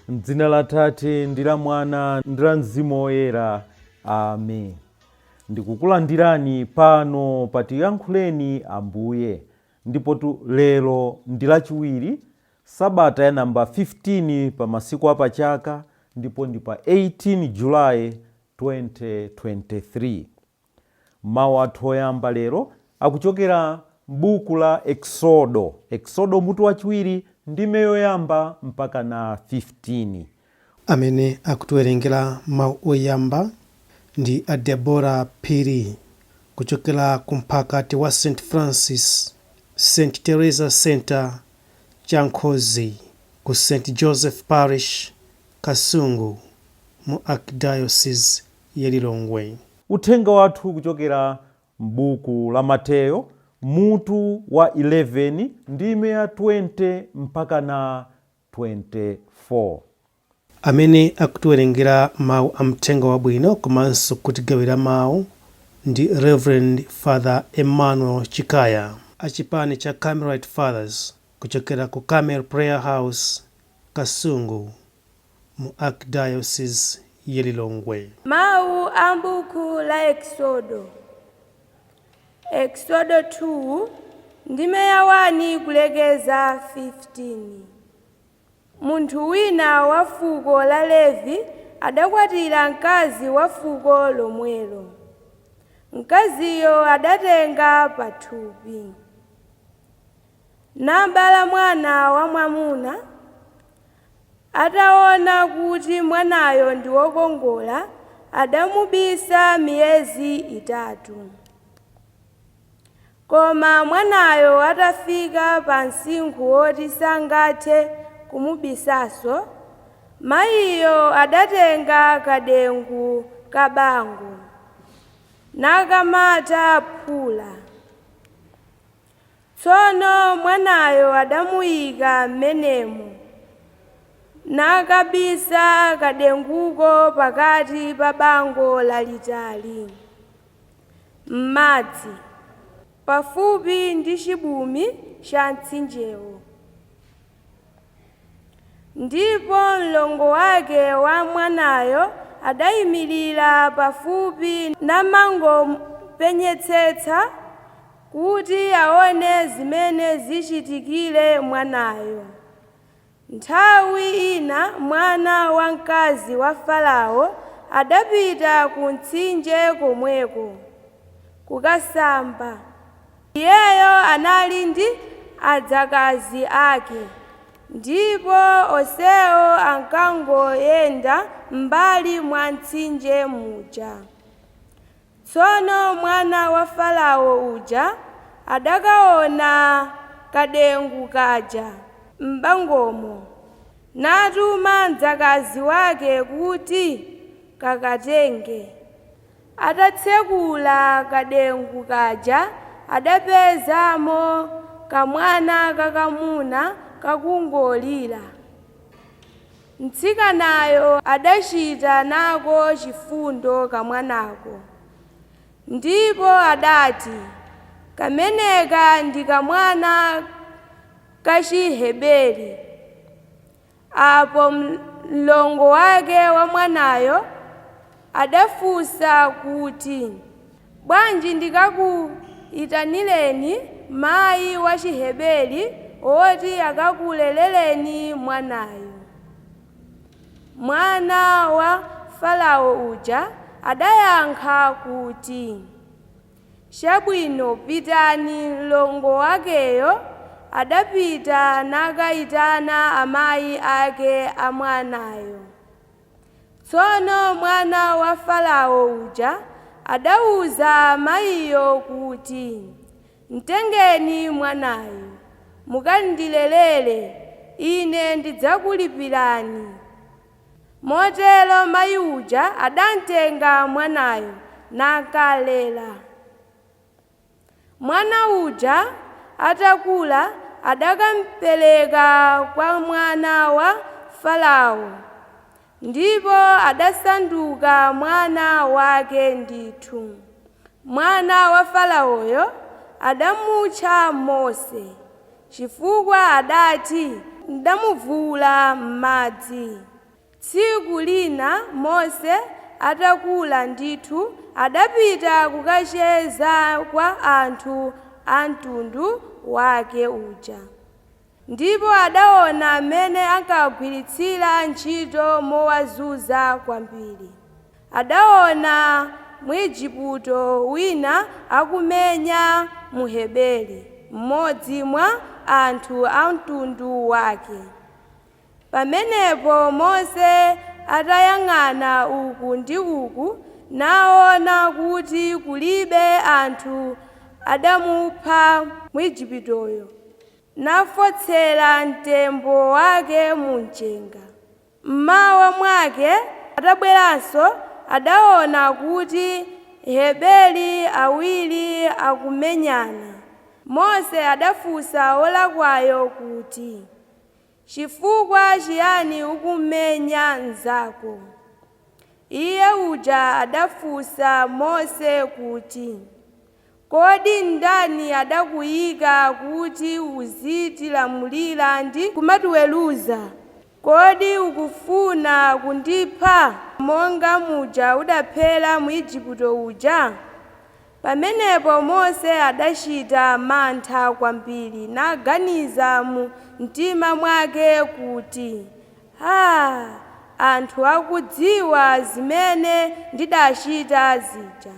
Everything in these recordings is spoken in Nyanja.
M'dzina la Tate ndi la Mwana ndi la Mzimu Woyera, amen. Ndikukulandirani pano pa Tiyankhuleni Ambuye. Ndipotu lero ndi Lachiwiri, sabata ya namba 15 pa masiku apachaka, ndipo ndi pa 18 July 2023. Mawu athu oyamba lero akuchokera m'buku la Eksodo, Eksodo mutu wachiwiri ndime yoyamba mpaka na 15. Amene akutiwerengera mawu oyamba ndi a Deborah Phiri kuchokera ku mphakati wa St Francis, St Teresa Center, Chankhozi, ku St Joseph Parish, Kasungu, mu Archdiocese ya Lilongwe. Uthenga wathu kuchokera m'buku la Mateyo mutu wa 11 ndime ya 20 mpaka na 24. Amene akutiwerengera mawu a mthenga wabwino komanso kutigawira mawu ndi Reverend Father Emmanuel Chikaya a chipani cha Carmelite Fathers kuchokera ku Carmel Prayer House, Kasungu, mu Archdiocese ya Lilongwe. Mawu a m'buku la Eksodo. Eksodo 2 ndime ya 1 kulekeza 15. Munthu wina wa fuko la Levi adakwatira mkazi wa fuko lomwelo. Mkaziyo adatenga pathupi, nabala mwana wamwamuna. Ataona kuti mwanayo ndi wokongola, adamubisa miyezi 3. Koma mwanayo atafika pa msinkhu woti sangathe kumubisanso, mayiyo adatenga kadengu ka bango nakamata phula. Tsono mwanayo adamuyika m'menemo, nakabisa kadenguko pakati pa bango lalitali m'madzi, pafupi ndi chibumi cha mtsinjewo. Ndipo mlongo wake wa mwanayo adayimirira pafupi namangopenyetsetsa kuti aone zimene zichitikire mwanayo. Nthawi ina mwana wamkazi wa Farao adapita ku mtsinje komweko kukasamba. Iyeyo anali ndi adzakazi ake, ndipo onsewo ankangoyenda m'mbali mwa mtsinje muja. Tsono mwana wa Farao uja adakaona kadengu kaja m'bangomo, natuma mdzakazi wake kuti kakatenge. Atatsekula kadengu kaja, adapezamo kamwana kakamuna kakungolira. Mtsikanayo adachita nako chifundo kamwanako, ndipo adati, “Kameneka ndi kamwana kachiheberi.” Apo mlongo wake wa mwanayo adafunsa kuti, “Bwanji ndikakuyitanireni mayi wa Chiheberi woti akakulerereni mwanayu?” Mwana wa Farao uja adayankha kuti, “Chabwino, pitani.” Mlongo wakeyo adapita nakayitana amayi ake a mwanayo. Tsono mwana wa Farao uja adawuza mayiyo kuti, “Mtengeni mwanayu, mukandilerere, ine ndidzakulipirani.” Motero mayi uja adamtenga mwanayo nakalera. Mwana uja atakula adakamupereka kwa mwana wa Farao, ndipo adasanduka mwana wake ndithu. Mwana wa Faraoyo adamutcha Mose, chifukwa adati, “Ndamuvuwula m'madzi.” Tsiku lina Mose atakula ndithu adapita kukacheza kwa anthu a mtundu wake uja. Ndipo adaona amene ankagwiritsira ntchito mowazunza kwambiri. Adaona Mwigupto wina akumenya Mheberi, mmodzi mwa anthu a mtundu wake. Pamenepo Mose atayang'ana uku ndi uku naona kuti kulibe anthu, adamupha Mwiguptoyo, nafotsera mtembo wake mu mchenga. Mmawa mwake atabweranso adaona kuti Aheberi awiri akumenyana. Mose adafunsa wolakwayo kuti, “Chifukwa chiyani ukumenya mnzako?” Iye uja adafunsa Mose kuti, “Kodi ndani adakuyika kuti uzitilamulira ndi kumatiweruza? Kodi ukufuna kundipha monga muja udaphera Mwigupto uja?” Pamenepo Mose adachita mantha kwambiri naganiza mu mtima mwake kuti, “Aa, anthu akudziwa zimene ndidachita zija.”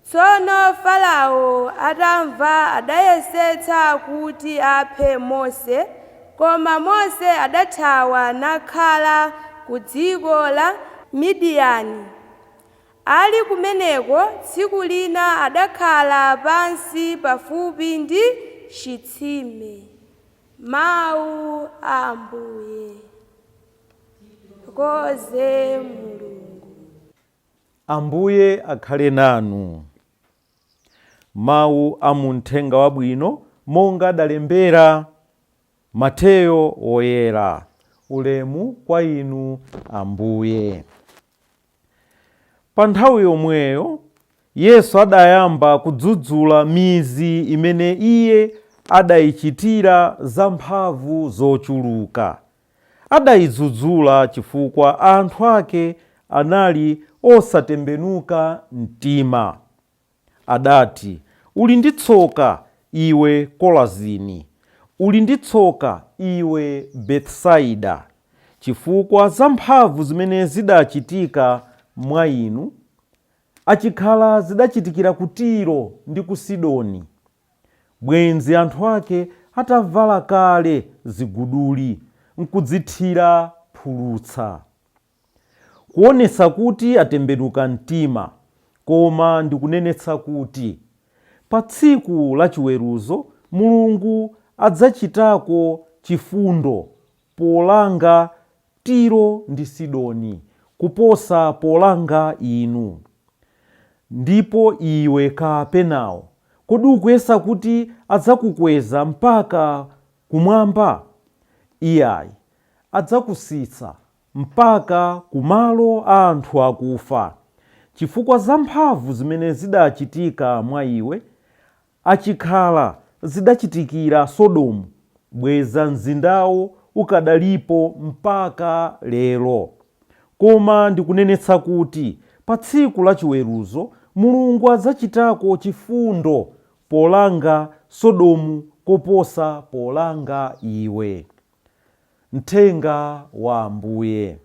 Tsono Farao atamva adayesetsa kuti aphe Mose, koma Mose adathawa nakhala ku dziko la Midiyani. Ali kumeneko tsiku lina adakhala pansi pafupi ndi chitsime. Mawu a Ambuye. Koze Mulungu. Ambuye akhale nanu. Mawu a muthenga wabwino monga adalembera Mateyo woyera. Ulemu kwa inu Ambuye. Pa nthawi yomweyo Yesu adayamba kudzudzula mizi imene iye adayichitira zamphamvu zochuluka. Adayidzudzula chifukwa anthu ake anali osatembenuka mtima. Adati, “Uli ndi tsoka iwe Korazini! Uli ndi tsoka iwe Betisaida! Chifukwa zamphamvu zimene zidachitika mwa inu achikhala zidachitikira ku Tiro ndi ku Sidoni, bwenzi anthu ake atavala kale ziguduli nkudzithira phulutsa, kuonetsa kuti atembenuka mtima. Koma ndikunenetsa kuti pa tsiku la chiweruzo Mulungu adzachitako chifundo polanga Tiro ndi Sidoni kuposa polanga inu. Ndipo iwe Kapenawo, kodi ukuyesa kuti adzakukweza mpaka kumwamba? Iyayi, adzakusitsa mpaka kumalo a anthu akufa. Chifukwa zamphamvu zimene zidachitika mwa iwe achikhala zidachitikira Sodomu, bweza mzindawo ukadalipo mpaka lero. Koma ndikunenetsa kuti pa tsiku la chiweruzo Mulungu adzachitako chifundo polanga Sodomu koposa polanga iwe. Mthenga wa Ambuye.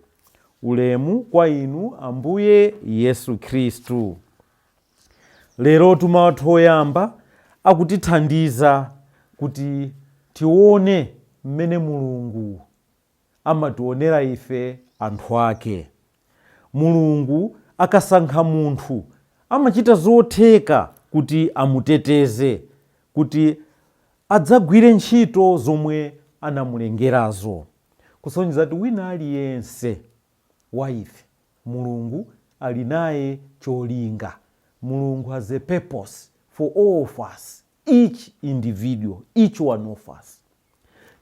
Ulemu kwa inu Ambuye Yesu Khristu. Lero mawu athu oyamba akutithandiza kuti tione mmene Mulungu amationera ife anthu ake. Mulungu akasankha munthu amachita zotheka kuti amuteteze, kuti adzagwire ntchito zomwe anamulengerazo. Kusonyeza kuti wina aliyense wa ife Mulungu ali naye cholinga. Mulungu has a purpose for all of us, each individual, each one of us.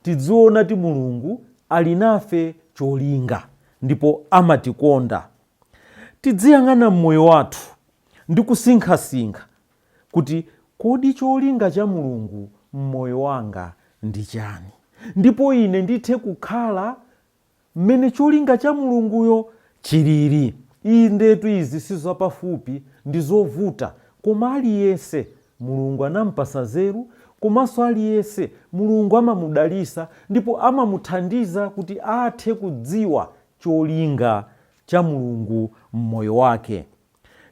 Tidziona ti Mulungu ali nafe cholinga ndipo amatikonda. Tidziyang'ana mmoyo wathu ndi kusinkhasinkha kuti kodi cholinga cha Mulungu mmoyo wanga ndi chani, ndipo ine ndithe kukhala mmene cholinga cha Mulunguyo chilili. Indetu izi sizapafupi, ndi zovuta, koma aliyense Mulungu anampasa nzeru, komanso aliyense Mulungu amamudalisa ndipo amamuthandiza kuti athe kudziwa cholinga cha Mulungu mmoyo wake.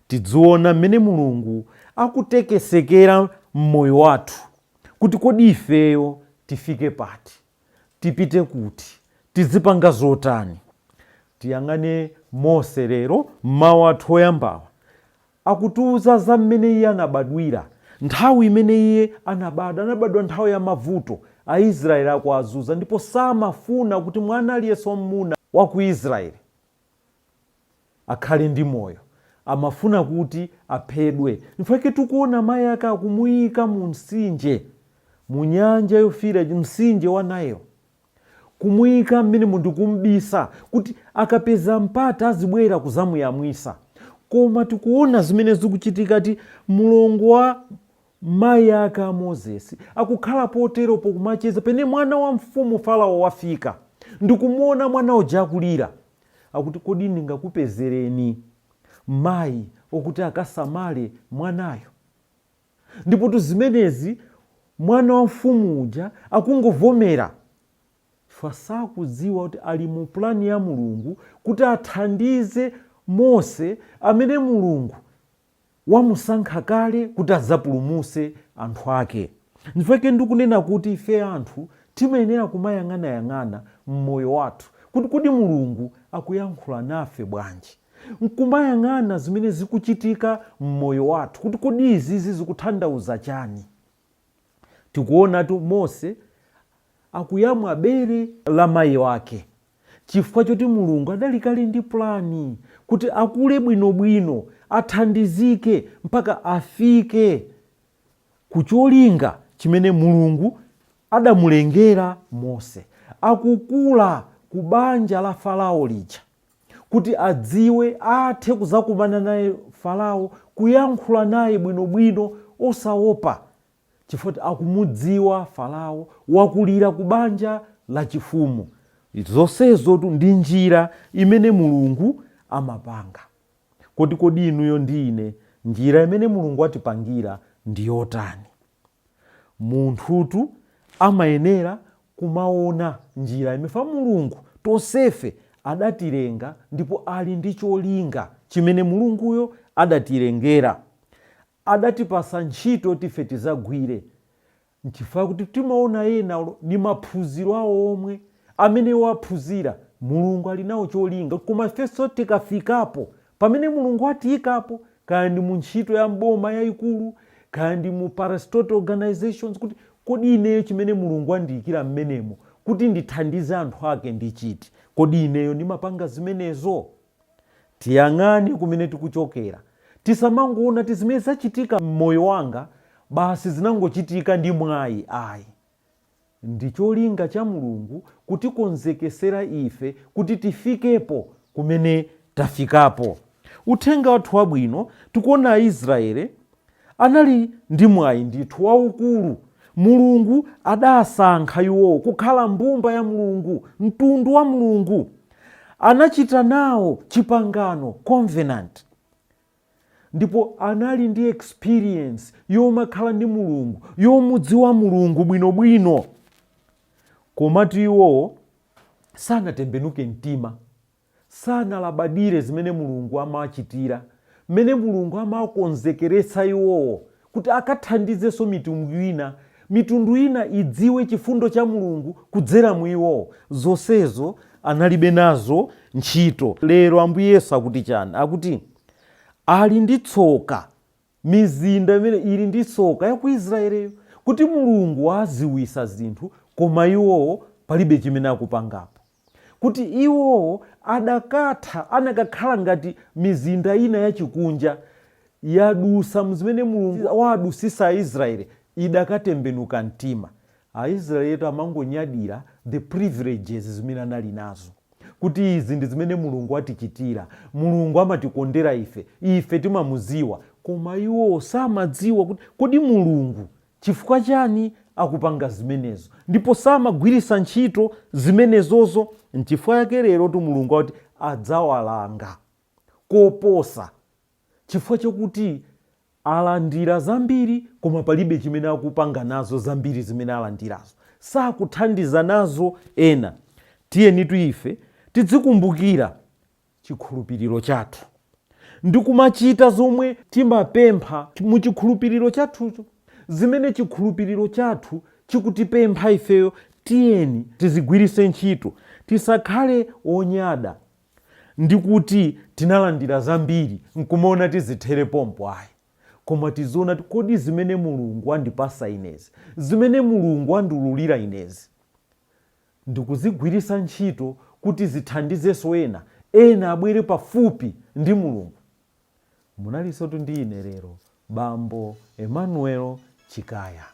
Tidziona mmene Mulungu akutekesekera mmoyo wathu kuti kodi ifeyo tifike pati, tipite kuti, tizipanga zotani. Tiyang'ane Mose lero mmawu athu oyambawa akutiuza za mmene iye anabadwira. Nthawi imene iye anabadwa, anabadwa nthawi ya mavuto. Aisraeli akuazunza ndipo samafuna kuti mwana aliyense wam'muna wa ku Israeli akhale ndi moyo, amafuna kuti aphedwe. Nchifukwa tikuona mayi ake akumuyika mu mtsinje, mu Nyanja Yofiira, mtsinje wa Nile, kumuyika mmene ndikumbisa kuti akapeza mpata azibwera kuzamuyamwisa. Koma tikuona zimene zikuchitika ti mlongo wa mayi ake a Mozesi akukhala potero pokumacheza pene mwana wa mfumu Farao wafika ndikumuona mwana uja akulira, akuti kodi ndingakupezereni mayi okuti akasamale mwanayo? Ndipo zimenezi mwana wa mfumu uja akungovomera, chifukwa sakudziwa kuti ali mu plani ya Mulungu kuti athandize Mose amene Mulungu wamusankha kale kuti adzapulumuse anthu ake. Nchifukwa ndikunena kuti ife anthu timayenera kumayang'anayang'ana mmoyo wathu kuti kodi Mulungu akuyankhula nafe bwanji, nkumayang'ana zimene zikuchitika mmoyo wathu kuti kodi izizi zikutanthauza chani. Tikuonatu Mose akuyamwa bere la mayi wake chifukwa choti Mulungu adali kale ndi plani kuti akule bwinobwino, athandizike mpaka afike kucholinga chimene Mulungu adamulengera Mose. Akukula ku banja la Farao lija kuti adziwe, athe kuzakumana naye Farao, kuyankhula naye bwinobwino osaopa, chifukwa akumudziwa Farao, wakulira ku banja la chifumu. Zonsezotu ndi njira imene Mulungu amapanga. Kodi kodi inuyo ndi ine, njira imene Mulungu atipangira ndi yotani? Munthutu amayenera kumaona njira imene fa Mulungu tonsefe adatilenga ndipo ali ndi cholinga chimene Mulunguyo adatilengera, adatipasa ntchito tife tizagwire. Nchifukwa kuti timaona ena ni maphunziro awo omwe amene waphunzira, Mulungu ali nawo cholinga, koma ifenso tikafikapo pamene Mulungu atiyikapo, kaya ndi mu ntchito ya mboma yayikulu, kaya ndi mu parastatal organizations, kuti kodi ineyo chimene Mulungu andiyikira mmenemo kuti ndithandize anthu ake ndi chiti? Kodi ineyo ndimapanga zimenezo? Tiyang'ane kumene tikuchokera, tisamangoona ti zimene zachitika mmoyo wanga basi zinangochitika ndi mwayi. Ayi, ndi cholinga cha Mulungu kutikonzekesera ife kuti tifikepo kumene tafikapo. Uthenga wathu wabwino, tikuona Aisraeli anali ndi mwayi ndithu waukulu. Mulungu adasankha iwowo kukhala mbumba ya Mulungu, mtundu wa Mulungu. Anachita nawo chipangano, covenant, ndipo anali ndi experience yomakhala ndi Mulungu, yomudziwa Mulungu bwinobwino. Komatu iwowo sanatembenuke mtima, sanalabadire zimene Mulungu amachitira, mmene Mulungu amakonzekeretsa iwowo kuti akathandizenso mitundu ina, mitundu ina idziwe chifundo cha Mulungu kudzera mu iwowo. Zonsezo analibe nazo ntchito. Lero Ambuye Yesu akuti chani? Akuti ali ndi tsoka mizinda imene ili ndi tsoka ya ku Israeliyo, kuti Mulungu waziwisa zinthu koma iwowo palibe chimene akupangapo, kuti iwowo adakatha anakakhala ngati mizinda ina yachikunja yadusa mzimene Mulungu wadusisa Aisraeli, idakatembenuka mtima. Aisraeli amangonyadira the privileges zimene anali nazo, kuti izi ndi zimene Mulungu atichitira, Mulungu amatikondera ife, ife timamuziwa. Koma iwowo samadziwa kuti kodi Mulungu chifukwa chani akupanga zimenezo ndipo samagwirisa ntchito zimenezozo. Nchifukwa yake lero tu Mulungu akuti adzawalanga koposa, chifukwa chokuti alandira zambiri koma palibe chimene akupanga nazo zambiri zimene alandirazo, sakuthandiza nazo ena. Tiyenitu ife tidzikumbukira chikhulupiriro chathu ndi kumachita zomwe timapempha mu chikhulupiriro chathucho. Zimene chikhulupiriro chathu chikutipempha ifeyo, tiyeni tizigwirise ntchito. Tisakhale onyada ndi kuti tinalandira zambiri nkumaona tizithere pompo, ayi, koma tiziona kuti kodi zimene Mulungu andipasa inezi, zimene Mulungu andiululira inezi, ndikuzigwirisa ntchito kuti zithandizenso ena, ena abwere pafupi ndi Mulungu. Munalinsotu ndi ine lero, Bambo Emmanuel Chikaya.